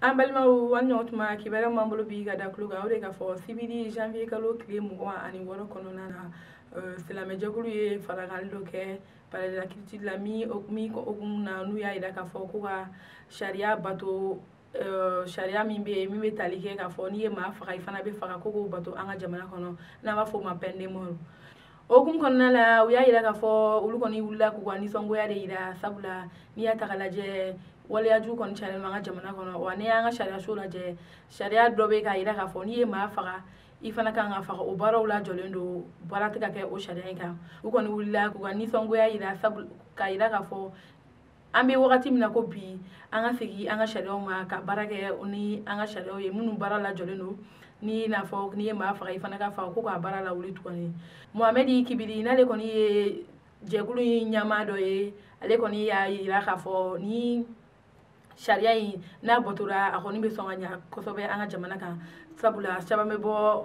An balimaw, an ɲɔgɔn tuma, kibaruya m'an bolo bi ka da tulo kan, o de k'a fɔ sibiri janvier kalo tile 26 kɔnɔna na, silamɛjɛkulu ye faragali dɔ kɛ palais de la culture la, min hukumu na n'u y'a yira k'a fɔ ko ka sariya bato, sariya min bɛ yen min bɛ tali kɛ k'a fɔ n'i ye maa faga, i fana bɛ faga, ko k'o bato an ka jamana kɔnɔ, n'an b'a fɔ o ma peine de mort. O hukumu kɔnɔna la, u y'a yira k'a fɔ olu kɔni wulila k'u ka nisɔngoya de yira, sabula n'i y'a ta k'a lajɛ, waleyajugu kɔni cayalen don an ka jamana kɔnɔ. Wa n'i y'an ka sariyaso lajɛ, sariya dɔ bɛ k'a yira k'a fɔ n'i ye maa faga, i fana kan ka faga. O baaraw lajɔlen don, baara tɛ ka kɛ o sariya in kan. U kɔni wulila k'u ka nisɔngoya yira, sabu k'a yira k'a fɔ an bɛ wagati min na ko bi, an ka segin an ka sariyaw ma ka baara kɛ ni an ka sariyaw ye minnu baara lajɔlen don, ni n'a fɔ n'i ye maa faga, i fana ka faga, ko k'a baara lawuli tuguni. Mohamɛdi Kibiri, n'ale kɔni ye jɛkulu in ɲɛmaa dɔ ye, ale kɔni y'a yira k'a fɔ ni sariya in n'a batora, a kɔni bɛ sɔn ka ɲa kosɛbɛ an ka jamana kan, sabula caman bɛ bɔ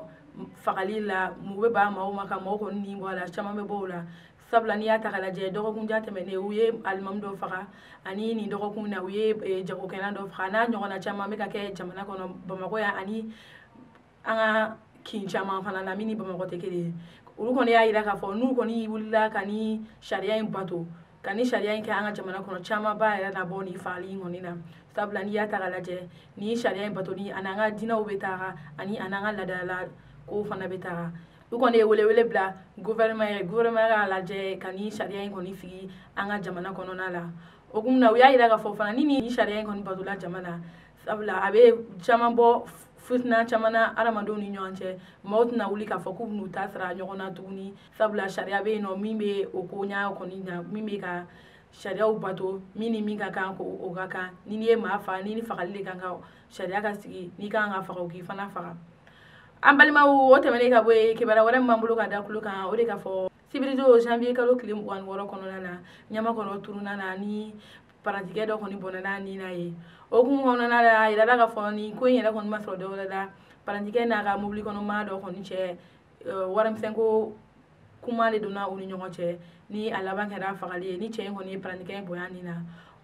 fagali la, mugu bɛ ban maaw ma ka maaw kɔni ni bɔ a la, caman bɛ bɔ o la, sabula n'i y'a ta k'a lajɛ, dɔgɔkun jan tɛmɛnen u ye alimami dɔ faga, ani nin dɔgɔkun na u ye jagokɛla dɔ faga, n'a ɲɔgɔnna caman bɛ ka kɛ jamana kɔnɔ, Bamakɔ yan ani an ka kin caman fana la min ni Bamakɔ tɛ kelen ye. Olu kɔni y'a yira k'a fɔ n'u kɔni wulila ka ni sariya in bato, ka ni sariya in kɛ an ka jamana kɔnɔ, caman ba yɛrɛ na bɔ nin fagali in kɔni na, sabula n'i y'a ta k'a lajɛ, ni sariya in batoli ani an ka diinɛw bɛ taga, ani an ka laadala kow fana bɛ taga. U kɔni ye welewele bila gouvernement ye, gouvernement k'a lajɛ ka ni sariya in kɔni sigi an ka jamana kɔnɔna la. O kun na, u y'a yira k'a fɔ fana ni nin sariya in kɔni batola jama na, sabula a bɛ caman bɔ fitina caman na adamadenw ni ɲɔgɔn cɛ, maaw tɛna wuli k'a fɔ k'u bɛn'u ta sara ɲɔgɔn na tuguni, sabula sariya bɛ yen nɔ min bɛ o ko ɲa kɔni ɲa, min bɛ ka sariyaw bato, min ni min ka kan ko o ka kan, ni n'i ye maa faga, ni ni fagali de kan ka sariya ka sigi, n'i kan ka faga, o k'i fana faga. An balimaw, o tɛmɛnen ka bɔ yen, kibaruya wɛrɛ min b'an bolo ka da tulo kan, o de k'a fɔ sibiridon janvier kalo tile 26 kɔnɔna na, Ɲamakɔrɔ turuna na, ni parantikɛ dɔ kɔni bɔnɛna ni n'a ye. O hukumu kɔnɔna la, a yirala k'a fɔ nin ko in yɛrɛ kɔni ma sɔrɔ dɔwɛrɛ la, parantikɛ n'a ka mobili kɔnɔ maa dɔ kɔni cɛ, warimisɛn ko kuma de donna u ni ɲɔgɔn cɛ, ni a laban kɛra fagali ye, ni cɛ in kɔni ye parantikɛ in bonya nin na.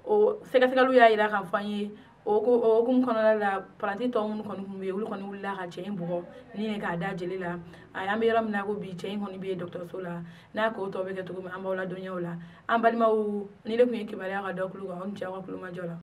O sɛgɛsɛgɛliw y'a yira k'a fɔ an ye, o hukumu kɔnɔna la, paranti tɔ minnu kɔni tun bɛ yen, olu kɔni wulila ka cɛ in bugɔ ni ne k'a da jeli la. An bɛ yɔrɔ min na ko bi, cɛ in kɔni bɛ yen dɔgɔtɔrɔso la, n'a ko tɔ bɛ kɛ cogo min, an b'aw ladɔnniya o la. An balimaw, ni ne tun ye kibaruya ka da tulo kan, aw ni ce aw ka tulomajɔ la.